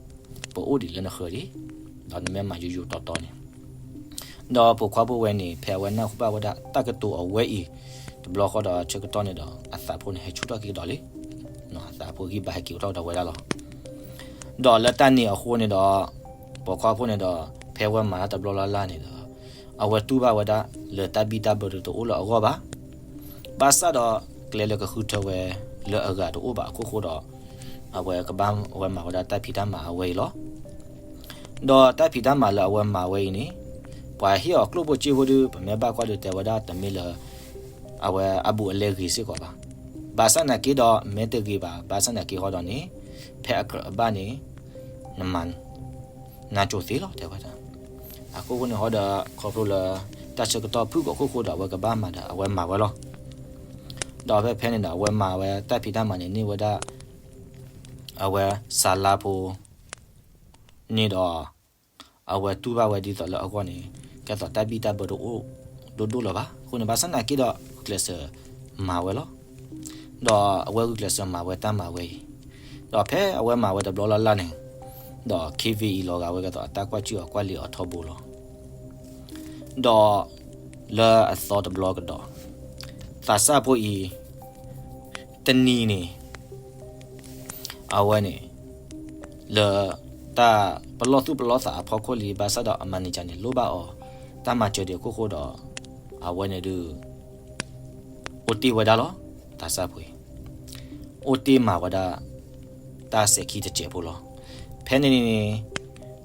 ပအိၣ်ဒံးလၢနဃၢၤဒံး, ဒီးနမ့ၢ်မၤယိယိတီတီန့ၣ်. ဒီးပိာ်ခွါဖိဝဲန့ၣ် ဖဲအဝဲနၢ်ဟူဘၣ်ဝဲဒၣ်တၢ်ကတိၤအဝဲအံၤ တဘျီဃီဒီးဆၢကတီၢ်န့ၣ်ဒီး အသးဖိန့ၣ်ဟဲဆူၣ်ထီၣ်က့ၤကဒီးလံ. အသးဖိဂံၢ်ဘါဟဲက့ၤအိၣ်ထီၣ်ဒီးဝဲဒၣ်လီၤ. ဒီးလၢတၢ်န့ၣ်အဃိန့ၣ်ဒီး ပိာ်ခွါဖိန့ၣ်ဒီး ဖဲဝဲမၤတၢ်တဘျီလၢ်လၢ်န့ၣ်ဒီး အဝဲတူၢ်ဘၣ်ဝဲဒၣ်လၢတၢ်ဘံၣ်တၢ်ဘၢဒုးတအိၣ်လၢအဂီၢ်ဘၣ်. ဘၣ်ဆၣ်ဒီး ကျဲလၢကဃုထၢဝဲလၢအဂၤတအိၣ်ဘၣ်အခိၣ်ဃိဒီး အဝဲကဘၣ်ဝဲမၤဝဲဒၣ်တၢ်ဖံးတၢ်မၤအဝဲအံၤလီၤ. ဒီးတၢ်ဖံးတၢ်မၤလၢအဝဲမၤဝဲအံၤန့ၣ် ပှၤဟ့ၣ်အီၤကျိၣ်ဖိစ့ဖိဒုး ပမ့ၢ်ဘၣ်ကွၢ်ဒုးတဲဝဲဒၣ်တမ့ၢ်လၢ အဝဲအဘူးအလဲဂ့ၤစ့ၢ်ကီးဘၣ်. ဘၣ်ဆၣ်နာ်က့ဒီး မ့ၢ်တဂ့ၤဘၣ်, ဘၣ်ဆၣ်နာ်က့ဟီဒီးန့ၣ် ဖဲအကြၢးအဘၣ်န့ၣ် နမၤ နၤကၠိသ့လီၤ တဲဝဲဒၣ်. အခိၣ်ဃိန့ၣ်ဟီဒီး ခီဖျိလၢ တၢ်ဆၢကတီၢ်ဖုၣ်ကိာ်ခိၣ်ဃိဒီး အဝဲကဘၣ်မၤဒီး အဝဲမၤဝဲလီၤ. ဒီးဖဲဖဲန့ၣ်ဒီး အဝဲမၤဝဲတၢ်ဖံးတၢ်မၤန့ၣ် န့ၢ်ဝဲဒၣ် အဝဲစၤလါဖိ န့ၣ်ဒီး အဝဲတူၢ်ဘၣ်ဝဲဒ်သိးလၢအဂီၢ်န့ၣ် ကဲသိးတၢ်ဘံၣ်တၢ်ဘၢတအိၣ်ဒိၣ်ဒိၣ်လၢၤဘၣ်. အဃိန့ၣ် ဘၣ်ဆၣ်နာ်က့ဒီး ဂုာ်ကျဲးစၢးမၤဝဲလီၤ. ဒီးအဝဲဂုာ်ကျဲးစၢးမၤဝဲတၢ်မၤဝဲအံၤ, ဒီးဖဲအဝဲမၤဝဲတဘျီလၢ်လၢ်န့ၣ် ဒီးခ့ဝ့အံၤလီၤဂာ်ဝဲကဲသိးအတၢ်ကွၢ်စူၣ်အီၤကွၢ်လ့ၤအီၤထီဘိလီၤ. ဒီးလၢအသီတဘျီကဒီး သးစၢ်ဖိအံၤ တနံၤန့ၣ် အဝဲန့ၣ် လၢတၢ်ပလီၢ်သူၣ်ပလီၢ်သးအဖီခိၣ်လံ ဘၣ်ဆၣ်ဒီးအ manager န့ၣ် လိၣ်ဘၣ်အီၤ တၢ်မၤစၢၤဒံးအခိၣ်ဃိဒီး အဝဲန့ၣ်ဒုး အိၣ်တ့ၢ်ဝဲဒၣ်လီၤ. သးစၢ်ဖိအံၤ အိၣ်တ့ၢ်မၤဝဲဒၣ် တၢ်စဲးခံတစဲးဖိလီၤ. ဖဲန့ၣ်န့ၣ်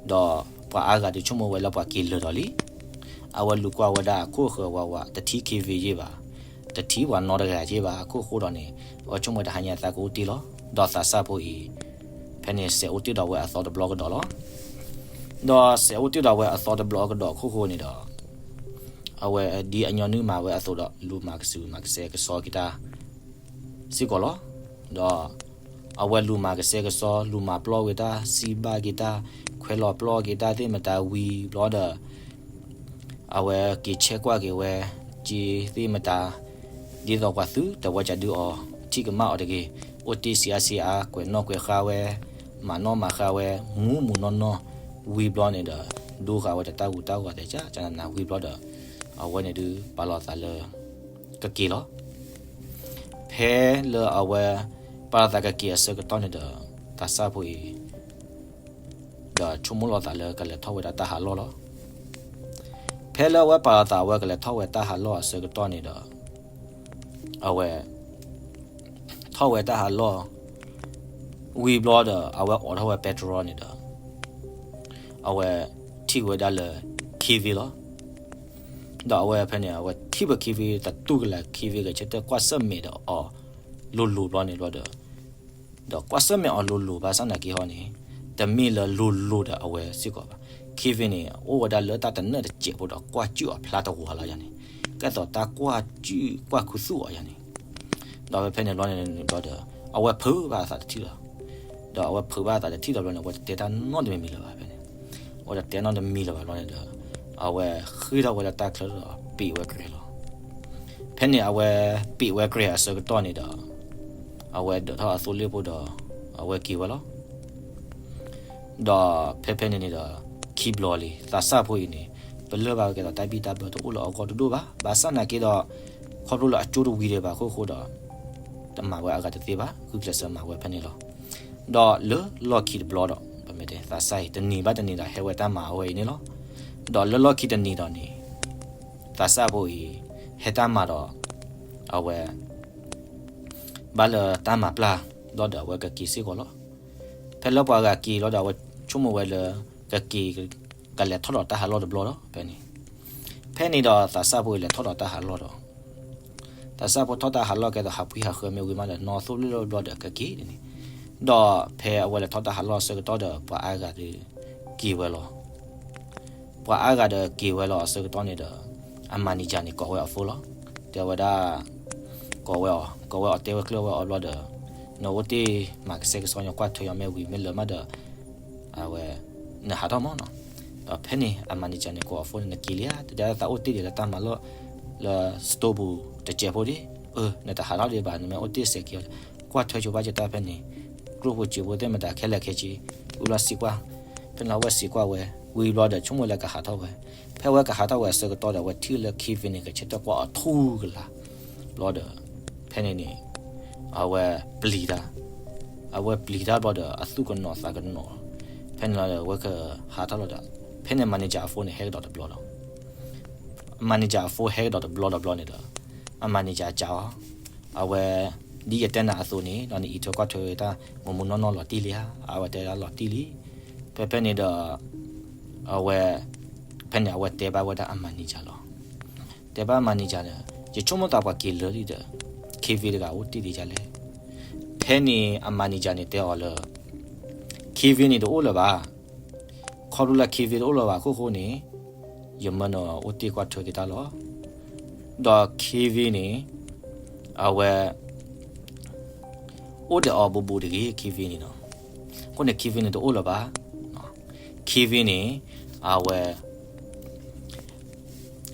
ဒီးပှၤအါဂၤဒုးဆိကမိၣ်ဝဲလၢပှၤက့ၤလၢာ်ဒီးလံ. အဝဲလူၤကွၢ်ဝဲဒၣ်အခိၣ်ဃၢၤဝးဝး တထံၣ်ခ့ဝ့ယ့ၢ်ဘၣ်, တထံၣ်ပှၤနီတဂၤယ့ၢ်ဘၣ်အခိၣ်ဃိဒီးန့ၣ် အဝဲဆိကမိၣ်ဝဲတဟါညါသးကအိၣ်တ့ၢ်လီၤ. ဒီးသးစၢ်ဖိအံၤ ဖဲန့ၣ်စဲးအိၣ်တ့ၢ်ဒီးဝဲအသီတဘျီကဒီးလီၤ. ဒီးစဲးအိၣ်တ့ၢ်ဒီးဝဲအသီတဘျီကဒီးအခိၣ်ဃိန့ၣ်ဒီး အဝဲဒ်အညီနုၢ်မၤဝဲအသိးဒီး လူၤမၤကစူၤမၤကစဲကစီက့ၤတၢ် စ့ၢ်ကီးလီၤ. ဒီးအဝဲလူၤမၤကစဲကစီ လူၤမၤပျီၢ်က့ၤတၢ် စံးဘၣ်က့ၤတၢ် ခွဲးလီၤပျီၢ်က့ၤတၢ်သ့ၣ်မတၤဝံၤဘျီဒီး အဝဲက့ၤဆဲးကွၢ်က့ၤဝဲ က့ၤသ့ၣ်မတၤ ဒ်သိးပှၤသုတဝဲကဒုးအီၤ ထံၣ်ကမၣ်အီၤတဂ့ၤ, အိၣ်တ့ၢ်စံးအါစံးအါ ကွဲးနီၣ်ကွဲးဃါဝဲ မၤနီၣ်မၤဃါဝဲ မူးမူးနီၢ်နီၢ်ဝံၤဘျီန့ၣ်ဒီး ဒိဃာ်ဝဲတၢ်ဂူာ်တၢ်ဂီၤသဲးကနနၤဝံၤဘျီဒီး အဝဲန့ၣ်ဒုးပာ်လီၤသးလၢ ကက့ၤလီၤ. ဖဲလၢအဝဲ ပာ်လီၤသးကက့ၤအဆၢကတီၢ်န့ၣ်ဒီး သးစၢ်ဖိအံၤ ဒီးဆိကမိၣ်လီၤသးလၢကလဲၤထီၣ်ဝဲဒၣ်တၢ်ဟးလီၢ်လီၤ. ဖဲလၢအဝဲပာ်လီၤသးအဝဲကလဲၤထီၣ်ဝဲတၢ်ဟးလီၢ်အဆၢကတီၢ်န့ၣ်ဒီး အဝဲ ထီၣ်ဝဲတၢ်ဟးလီၢ် ဝံၤဘျီဒီး အဝဲအိးထီၣ်ဝဲ petrol န့ၣ်ဒီး အဝဲထံၣ်ဝဲဒၣ်လၢ ခ့ဝ့လီၤ. ဒီးအဝဲဖဲန့ၣ် အဝဲထံၣ်ဝဲ ခ့ဝ့ သတူၢ်ကလာ် ခ့ဝ့ ဂဲၤဆၢထၢၣ်ကွၢ်ဆၢၣ်မဲာ်ဒီးအီၤ လိၤလိၤဘျီန့ၣ်ဘျီဒီး ဒီးကွၢ်ဆၢၣ်မဲာ်အီၤလိၤလိၤဘၣ်ဆၣ်နာ်က့ဟီန့ၣ် တမ့ၢ်လၢလိၤလိၤဒီးအဝဲစ့ၢ်ကီးဘၣ်. ခ့ဝ့န့ၣ် အိၣ်ဝဲဒၣ်လၢတၢ်တနၢၣ်တစဲးဖိဒီးကွၢ်စူၣ်အီၤဖျါတဝါလီၤယၤန့ၣ် ကဲသိးတၢ်ကွၢ်စူၣ်ကွၢ်ခူသူၣ်အီၤယၤန့ၣ် ဒီးဖဲဖဲန့ၣ်ဘျီန့ၣ်ဘျီဒီး အဝဲဖုးဘၣ်အသးတထံၣ်လီၤ. ဒီးအဝဲဖုးဘၣ်အသးတထံၣ်လီၤဘျီန့ၣ် အဝဲတတဲတၢ်နီတမံၤမံၤလၢၤဘၣ်ဖဲန့ၣ်. အဝဲတတဲနီတမံၤလၢၤဘၣ်ဘျီန့ၣ်ဒီး အဝဲဃ့ထီၣ်ဝဲလၢတၢ်ချၢဒီးပံးဝဲကြဲးလီၤ. ဖဲန့ၣ်အဝဲပံးဝဲကြဲးအဆၢကတီၢ်န့ၣ်ဒီး အဝဲဒၢးထီၣ်အသိလ့ၣ်ဖိဒီး အဝဲက့ၤဝဲလီၤ. ဒီးဖဲဖဲန့ၣ်န့ၣ်ဒီး ခံဘျီလံ သးစၢ်ဖိအံၤန့ၣ် ပလၢၢ်ဘၣ်ဝဲကဲသိးတၢ်ဘံၣ်တၢ်ဘၢတအိၣ်လၢအဂီၢ်တဒိၣ်ဘၣ်. ဘၣ်ဆၣ်နာ်က့ဒီး ခီဖျိလၢအကၠိတဝံၤဒံးဘၣ်အခိၣ်ဃိဒီး တမၤဝဲအဂၤတသ့ဘၣ်, ဂုာ်ကျဲးစၢးမၤဝဲဖဲန့ၣ်လီၤ. ဒီးလၢလီၢ်ခံတဘျီဒီး ပမ့ၢ်တဲသးစၢ်အံၤ တနံၤဘၣ်တနံၤဒီးဟဲဝဲတၢ်မၤအဝဲအံၤန့ၣ်လီၤ. ဒီးလၢလီၢ်ခံတနံၤဒီးန့ၣ် သးစၢ်ဖိအံၤ ဟဲတၢ်မၤဒီး အဝဲ ဘၣ်လၢတၢ်မၤပျၢ် ဘျီဒီးအဝဲကက့ၤစ့ၢ်ကီးလီၤ. ဖဲလၢပှၤဂၤက့ၤလီၤဒီး အဝဲဆိကမိၣ်ဝဲလၢ ကက့ၤ ကလဲၤထီၣ်ဒီးတၢ်ဟးလီၢ်တဘျီဒီး ဖဲန့ၣ် ဖဲန့ၣ်ဒီးသးစၢ်ဖိအံၤလဲၤထီၣ်ဒီးတၢ်ဟးလီၢ်ဒီး သးစၢ်ဖိထီၣ်တၢ်ဟးလီၢ်ကဲသိးဟးဖှံဟးဃၢမ့ၢ်ဝံၤမးဒီး နီၢ်သိလ့ၣ်လီၤဘျီဒီးကက့ၤန့ၣ်, ဒီးဖဲအဝဲလဲၤထီၣ်တၢ်ဟးလီၢ်အဆၢကတီၢ်ဒီး ပှၤအါဂၤဒီး က့ၤဝဲလီၤ. ပှၤအါဂၤဒီးက့ၤဝဲလီၤအဆၢကတီၢ်န့ၣ်ဒီး အ manager န့ၣ် ကိးဝဲအီၤ phone လီၤ. တဲဝဲဒၣ် ကိးဝဲအီၤ ကိးဝဲအီၤတဲဝဲကျၢၢ်ဝဲအီၤဘျီဒီး နအိၣ်တ့ၢ်မၤကစဲကစီညီကွၢ်ထွဲညီမ့ၢ်ဝံၤ မ့ၢ်လၢာ်မးဒီး အဝဲ နဟးထီၣ်မးနီၤ. ဒီးဖဲန့ၣ် အ manager န့ၣ် ကိးအီၤ phone န့ၣ် နက့ၤလံဧါ, တဒၣ်သးအိၣ်တ့ၢ်ဒံးလၢတၢ်မၤလီၢ် လၢ store ပူၤတစဲးဖိဒံး, အၢ နတဟးထီၣ်ဒံးဘၣ် နမ့ၢ်အိၣ်တ့ၢ်စဲးက့ၤအီၤ ကွၢ်ထွဲဆိပာ်စၢၤတၢ်ဖဲန့ၣ်, ကျိၣ်ဖိစ့ဖိသ့ၣ်မတၤခဲလၢာ်ခဲဆ့ အုၣ်လီၤစံးကွၢ်, ဖဲန့ၣ်အဝဲစံးကွၢ်ဝဲ, ဝံၤဘျီဒီး ဆိကမိၣ်လၢကဟးထီၣ်ဝဲ, ဖဲအဝဲကဟးထီၣ်ဝဲအဆၢကတီၢ်ဒီး အဝဲထံၣ်လၢ Kevin န့ၣ် ကဆၢထၢၣ်ကွၢ်အီၤထူကလာ်, ဘျီဒီး ဖဲန့ၣ်န့ၣ် အဝဲပျံၤတၢ်, အဝဲပျံၤတၢ်ဘျီဒီး အသူၣ်ကနိးသးကနိး, ဖဲန့ၣ်လီၤဒီး အဝဲကဟးထီၣ်လီၤဒီး ဖဲန့ၣ် manager အ phone န့ၣ် ဟဲကဒီးတဘျီလီၤ. manager အ phone ဟဲကဒီးတဘျီတဘျီန့ၣ်ဒီး အ manager ကးအီၤ, အဝဲ ဒ်ယတဲနၤအသိးန့ၣ် ဒီးနအံးထွဲကွၢ်ထွဲတၢ်မုၢ်မုၢ်နီၢ်နီၢ်လီၤတံၢ်လံဧါ, အဝဲတဲဒၣ်လီၤတံၢ်လံ. ဖဲဖဲန့ၣ်ဒီး အဝဲ ဖဲန့ၣ်အဝဲတဲဘၣ်ဝဲဒၣ်အ manager လီၤ. တဲဘၣ် manager ဒီး ယဆိကမိၣ်သးပှၤက့ၤလၢာ်လံဒီး Kevin တဂၤအိၣ်တ့ၢ်ဒံးဒ်လဲၣ်. ဖဲန့ၣ်အ manager န့ၣ်တဲအီၤလၢ Kevin န့ၣ်တအိၣ်လၢၤဘၣ်. ခီဖျိလၢ Kevin တအိၣ်လၢၤဘၣ်အခိၣ်ဃိန့ၣ် ယမၢနၤအိၣ်တ့ၢ်ကွၢ်ထွဲက့ၤတၢ်လီၤ. ဒီး Kevin န့ၣ် အဝဲ အိၣ်ဒီးအီၤဘူးဘူးတဂ့ၤ Kevin န့ၣ်နီၤ. အဃိန့ၣ် Kevin န့ၣ်တအိၣ်လၢၤဘၣ်. Kevin န့ၣ် အဝဲ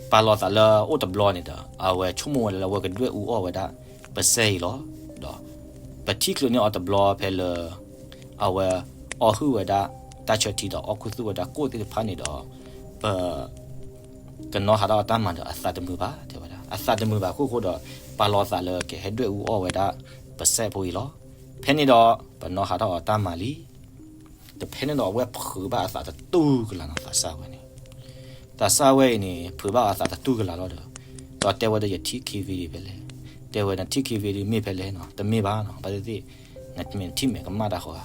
ပာ်လီၤသးလၢအိၣ်တဘျီန့ၣ်ဒီး အဝဲဆိကမိၣ်ဝဲလၢအဝဲကဒွဲၣ်အူအီၣ်ဝဲဒၣ် ပစဲအံၤလီၤ. ဒီး ပထံၣ်ချုးန့ၢ်အီၤတဘျီဖဲလၢ အဝဲအီၣ်ဟုၣ်ဝဲဒၣ်တၢ်ဆၢထံဒီး အီၣ်ခူသူၣ်ဝဲဒၣ်ကိၣ်သ့ၣ်တဖၣ်န့ၣ်ဒီး ပ ကနီၣ်ဟးထီၣ်အတၢ်မၤဒီးအသးတမုာ်ဘၣ် တဲဝဲဒၣ်. အသးတမုာ်ဘၣ်အခိၣ်ဃိဒီး ပာ်လီၤသးလၢကဟဲဒွဲၣ်အူအီၣ်ဝဲဒၣ် ပစဲဖိအံၤလီၤ. ဖဲန့ၣ်ဒီး ပနီၣ်ဟးထီၣ်အီၤတၢ်မၤလံ. ဒီးဖဲန့ၣ်ဒီးအဝဲဖုးဘၣ်အသးတတူၢ်ကလာ်နီၤ သးစၢ်ဝဲန့ၣ်. သးစၢ်ဝဲအံၤန့ၣ် ဖုးဘၣ်အသးတတူၢ်ကလာ်လီၤဒီး ဒီးတဲဝဲဒီး ယထံၣ် Kevin ဒံးဖဲလဲၣ်. တဲဝဲ နထံၣ် Kevin ဒံးမ့ၢ်ဖဲလဲၣ်နီၤ. တမ့ၢ်ဘၣ်နီၤ ဘၣ်သ့ၣ်သ့ၣ် နမ့ၢ်ထံၣ်မဲာ်ကမၣ်တၢ်ဃီဧါ.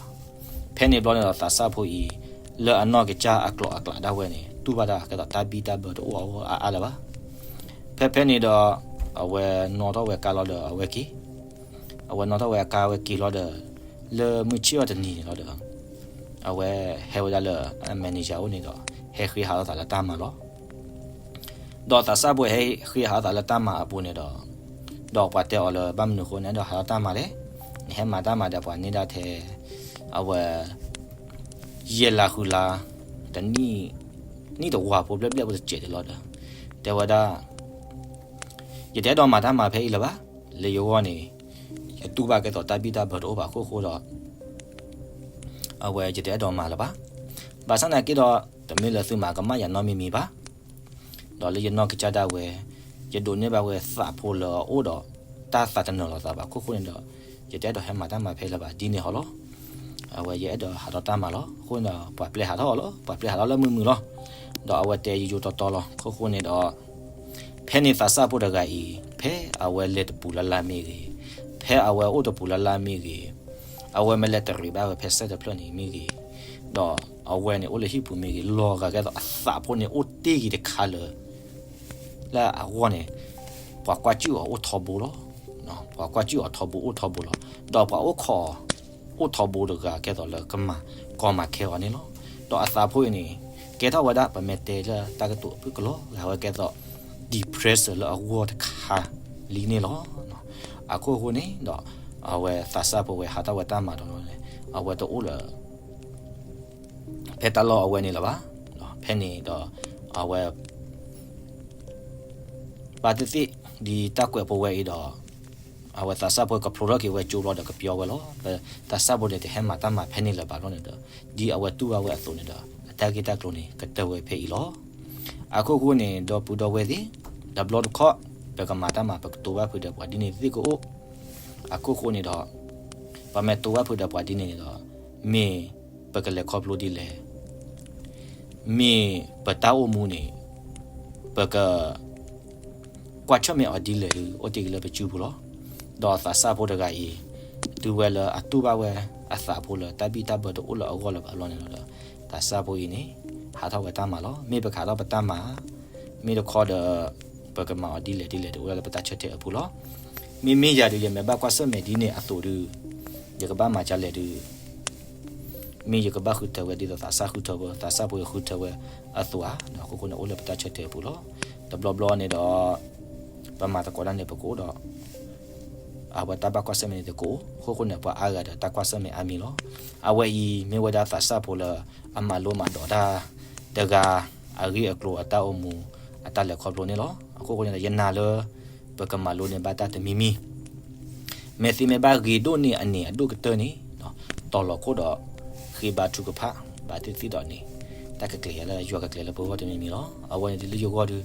ဖဲန့ၣ်ဘျီန့ၣ်ဒီး သးစၢ်ဖိအံၤ လၢအနီၢ်ကစၢ်အကျိၤအကျဲဒၣ်ဝဲန့ၣ် တူၢ်ဘၣ်တၢ်ကဲသိးတၢ်ဘံၣ်တၢ်ဘၢတအိၣ်အါအါလၢၤဘၣ်. ဖဲဖဲန့ၣ်ဒီး အဝဲနီၣ်ထီၣ်ဝဲကါလီၤဒီးအဝဲက့ၤ အဝဲနီၣ်ထီၣ်ဝဲအကါဝဲက့ၤလီၤဒီး လၢမုၢ်ဆ့ၣ်အီၤတနံၤန့ၣ်လီၤဒီး အဝဲဟဲဝဲဒၣ်လၢအ manager အအိၣ်န့ၣ်ဒီး ဟဲဃ့ဟးထီၣ်သးလၢတၢ်မၤလီၤ. ဒီးသးစၢ်ဖိဟဲဃ့ဟးထီၣ်သးလၢတၢ်မၤအပူၤန့ၣ်ဒီး ဒီးပှၤတဲအီၤလၢ ဘၣ်မနုၤအဃိန့ၣ်ဒီးဟးထီၣ်တၢ်မၤလဲၣ်. နဟဲမၤတၢ်မၤဒီးပှၤန့ၢ်ဒၣ်ထဲ အဝဲ ယဲၢ်လါဃုလါ တနံၣ် နံၣ်တဝၤဖိဘျဲၣ်ဘျဲၣ်ဖိတစဲးန့ၣ်လီၤဒီး တဲဝဲဒၣ် ယတအဲၣ်ဒိးမၤတၢ်မၤဖဲအံၤလၢၤဘၣ်. လၢယဂီၢ်န့ၣ် ယတူၢ်ဘၣ်ကဲသိးတၢ်ဘံၣ်တၢ်ဘၢတအိၣ်ဘၣ်အခိၣ်ဃိဒီး အဝဲယတအဲၣ်ဒိးမၤလၢၤဘၣ်. ဘၣ်ဆၣ်နာ်က့ဒီး တမ့ၢ်လၢသုမၤကမၣ်ယၤနီတမံၤမံၤဘၣ်. ဒီးလၢယနီၢ်ကစၢ်ဒၣ်ဝဲ ယဒိးန့ၢ်ဘၣ်ဝဲသးဖိလၢအအိၣ်ဒီး တၢ်သးတနၢၤလီၤသးဘၣ်အခိၣ်ဃိန့ၣ်ဒီး ယတအဲၣ်ဒိးဟဲမၤတၢ်မၤဖဲလၢၤဘၣ်ဒ်န့ၣ်ဟီလီၤ. အဝဲယအဲၣ်ဒိးဟးထီၣ်တၢ်မၤလီၤ. အဃိန့ၣ်ဒီး ပှၤပျဲဟးထီၣ်အီၤလီၤ. ပှၤပျဲဟးထီၣ်လၢမုာ်မုာ်လီၤ. ဒီးအဝဲတဲယိယိတီတီလီၤ. အခိၣ်ဃိန့ၣ်ဒီး ဖဲန့ၣ်သးစၢ်ဖိတဂၤအံၤ ဖဲအဝဲလဲၤတပူၤလၢ်လၢ်မ့ၢ်ဂ့ၤ, ဖဲအဝဲအိၣ်တပူၤလၢ်လၢ်မ့ၢ်ဂ့ၤ, အဝဲမ့ၢ်လဲၤတရံးဘၣ်ဝဲဖဲစဲတဖျၢၣ်န့ၣ်မ့ၢ်ဂ့ၤ, ဒီးအဝဲန့ၣ်အိၣ်လၢဟံၣ်ပူၤမ့ၢ်ဂ့ၤ, လီၤဂာ်ကဲသိးအသးဖိန့ၣ်အိၣ်တ့ၢ်ဂ့ၤတခါလၢ လၢအဂီၢ်န့ၣ် ပှၤကွၢ်စူၣ်အီၤအိၣ်ထီဘိလီၤ. ပှၤကွၢ်စူၣ်အီၤထီဘိအိၣ်ထီဘိလီၤ. ဒီးပှၤအိၣ်ခိးအီၤ အိၣ်ထီဘိတဂၤကဲသိးလၢကမၤကီမၤခဲအီၤန့ၣ်လီၤ. ဒီးအသးဖိအံၤန့ၣ် ကဲထီၣ်ဝဲဒၣ် ပမ့ၢ်တဲလၢတၢ်ကတိၤအဖုၣ်ကလီၤဂာ်ဝဲကဲသိး depression လၢအဂီၢ်တခါလံန့ၣ်လီၤ. အခိၣ်ဃိန့ၣ်ဒီး အဝဲသးစၢ်ဖိဝဲဟးထီၣ်ဝဲတၢ်မၤဒီးန့ၣ် အဝဲတအိၣ်လၢ ဖဲတၢ်လီၢ်အဝဲန့ၣ်လၢၤဘၣ်. ဖဲန့ၣ်ဒီး အဝဲ ဘၣ်သ့ၣ်သ့ၣ် ဒ်တၢ်ကွဲးဖိဝဲအံၤဒီး အဝဲသးစၢ်ဖိကဖျိထီၣ်က့ၤဝဲကၠိဘျီဒီးကပျီဝဲလီၤ. ပသးစၢ်ဖိန့ၣ် တဟဲမၤတၢ်မၤဖဲန့ၣ်လၢၤဘၣ်ဘျီန့ၣ်ဒီး ဒ်အဝဲတူၢ်ဘၣ်ဝဲအသိးန့ၣ်ဒီး အတၢ်ဂ့ၢ်တၢ်ကျိၤန့ၣ် ကတၢၢ်ဝဲဖဲအံၤလီၤ. အခိၣ်ဃိန့ၣ် ဒီပုၢ်ဒီဝဲၢ်သ့ၣ်, တဘျီတခီၣ် ပကမၤတၢ်မၤ ပကတိၤဘၣ်ဖုးဒီးပှၤဒ်န့ၣ်သ့ၣ်ကအိၣ်. အခိၣ်ဃိန့ၣ်ဒီး ပမ့ၢ်တိၤဘၣ်ဖုးဒီးပှၤဒ်န့ၣ်န့ၣ်ဒီး မ့ၢ်ပကလဲၤခီဖျိဒ်လဲၣ် မ့ၢ်ပတၢ်အိၣ်မူန့ၣ် ပက ကွၢ်ဆၢၣ်မဲာ်အီၤဒ်လဲၣ်ဒုး အိၣ်တ့ၢ်က့ၤလၢပစုပူၤလီၤ. ဒီးသးစၢ်ဖိတဂၤအံၤ တုၤဝဲလၢအတူၢ်ဘၣ်ဝဲအသးဖိလၢတၢ်ဘံၣ်တၢ်ဘၢတအိၣ်လၢအဂီၢ်လၢၤဘၣ်ဘျီန့ၣ်ဒီး သးစၢ်ဖိအံၤန့ၣ် ဟးထီၣ်ဝဲတၢ်မၤလီၤ. မ့ၢ်ပကဟးထီၣ်ပတၢ်မၤ မ့ၢ်တခီဒီး ပကမၤအီၤဒ်လဲၣ်ဒ်လဲၣ်တအိၣ်ဒၣ်လၢပတၢ်ဆၢတဲာ်အပူၤလီၤ. မ့မ့ၢ်ယၤဒုး ယမ့ၢ်ဘၣ်ကွၢ်ဆၢၣ်မဲာ်ဒ်န့ၣ်အသိးဒုး ယကဘၣ်မၤဒ်လဲၣ်ဒုး မ့ၢ်ယကဘၣ်ဃုထၢဝဲဒ်သိးသးစၢ်ဃုထၢဝဲ, သးစၢ်ဖိဃုထၢဝဲအသိးဧါ. အခိၣ်ဃိန့ၣ် အိၣ်လၢပတၢ်ဆၢတဲာ်အပူၤလီၤ. တဘျီဘျီန့ၣ်ဒီး ပမၤသကိးတၢ်န့ၣ် ပကအိၣ်ဒီး အဝဲတၢ်ဘၣ်ကွၢ်ဆၢၣ်မဲာ်န့ၣ်တကအိၣ်. အခိၣ်ဃိန့ၣ် ပှၤအါဂၤဒီးတၢ်ကွၢ်ဆၢၣ်မဲာ်အါမံၤလီၤ. အဝဲအံၤ မ့ၢ်ဝဲဒၣ်သးစၢ်ဖိလၢအမၤလိမၤဒိးတၢ်တဂၤ အဂ့ၢ်အကျိၤအတၢ်အိၣ်မူ အတၢ်လဲၤခီဖျိန့ၣ်လီၤ. အခိၣ်ဃိန့ၣ်ဒီး ယနာ်လၢ ပကမၤလိန့ၢ်ဘၣ်တၢ်တမံၤမံၤ မ့ၢ်သ့မ့ၢ်ဘၣ်ဂ့ၤဒိၣ်န့ၢ်အန့ၣ်အဒိၣ်ကတၢၢ်န့ၣ် တီၤလီၤခိၣ်ဒီးဃ့ဘါထုကဖၣ် ဘၣ်သ့ၣ်သ့ၣ်ဒီးန့ၣ် တၢ်ကကျဲၤယၤလၢယွၤကကျဲၤလၢပဂီၢ်တမံၤမံၤလီၤ. အဝဲန့ၣ်ဒ်လၢယဂီၢ်ဒုး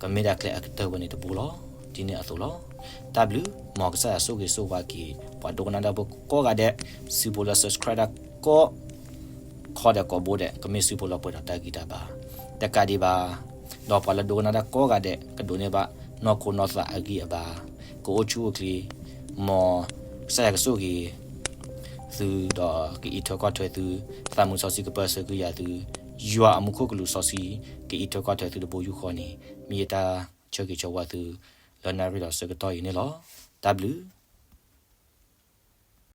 ကမ့ၢ်ဒၣ်ကျဲအကတၢၢ်ဝဲန့ၣ်တဘိလီၤ. ဒ်န့ၣ်အသိးလီၤ. တၢ်ဘျုး မ်ကစၢ်ယွၤဆိၣ်ဂ့ၤဆိၣ်ဝါက့ၤ ပှၤဒိကနၣ်တၢ်ဖိကိးဂၤဒဲး စုဖိလၢ subscribe တၢ်ကိး ခီဒဲးကိးဘိဒဲး ကမ့ၢ်စုဖိလၢပှဲၤဒီးတၢ်ဂံၢ်တၢ်ဘါ တကးဒံးဘၣ် ဒီးပှၤလၢဒိကနၣ်တၢ်ကိးဂၤဒဲး ကဒိးန့ၢ်ဘၣ်နီၢ်ခိနီၢ်သးအဂံၢ်အဘါ ကအိၣ်ဆူၣ်အိၣ်ချ့ မ်ကစၢ်ယွၤကဆိၣ်ဂ့ၤသုဒီးကအံးထွဲကွၢ်ထွဲသု, သးမုာ်စီဆှံကပၢၤဆှၢက့ၤယၤသု, ယွၤအမူခိၣ်ကလူးစီဆှံ ကအံးထွဲကွၢ်ထွဲသုတဘိယူၢ်ဃီန့ၣ် မ့ၢ်ယတၢ်ဆၢဂ့ၤဆၢဝါသု လၢနၣ်ရံၣ်ဒီးဆၢကတီၢ်အံၤန့ၣ်လီၤ. တၢ်ဘျုး